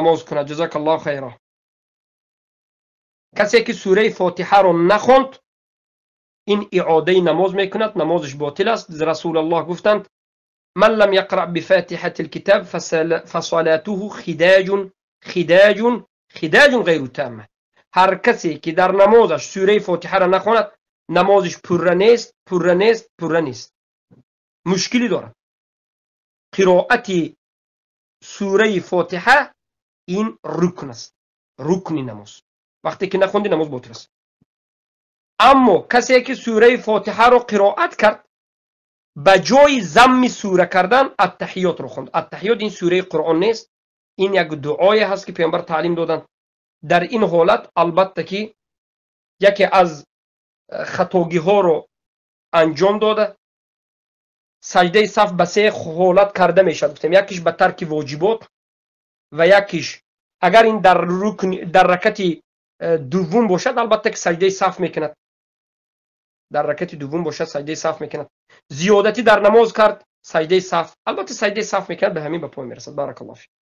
Намоз кунад. Ҷазакаллоҳу хайра. Касе ки сураи Фотиҳаро нахонд, ин иодаи намоз мекунад, намозаш ботил аст. Расулаллоҳ гуфтанд: «من لم يقرأ بفاتحة الكتاب فصلاته خداج خداج خداج غير تامة». Ҳар касе ки дар намозаш сураи Фотиҳаро нахонад, намозиш пурра нест, пурра нест, пурра нест, мушкилӣ дорад. Қироати сураи Фотиҳа ин рукн аст, рукни намоз. Вақте ки нахонди, намоз ботил аст. Аммо касе ки сураи Фотиҳаро қироат кард, ба ҷои замми сура кардан Аттаҳиётро хонд. Аттаҳиёт ин сураи Қуръон нест, ин як дуое ҳаст, ки Паёмбар таълим доданд. Дар ин ҳолат, албатта, ки яке аз хатогиҳоро анҷом дода. Саҷдаи саҳв ба се ҳолат карда мешавад, гуфтем: якиш ба тарки воҷибот ва якиш агар ин дар рукн, дар ракати дуввум бошад, албатта ки саҷдаи саҳв мекунад. Дар ракати дуввум бошад, саҷдаи саҳв мекунад. Зиёдатӣ дар намоз кард, саҷдаи саҳв, албатта, саҷдаи саҳв мекунад. Ба ҳамин ба поён мерасад. Баракаллоҳу фик.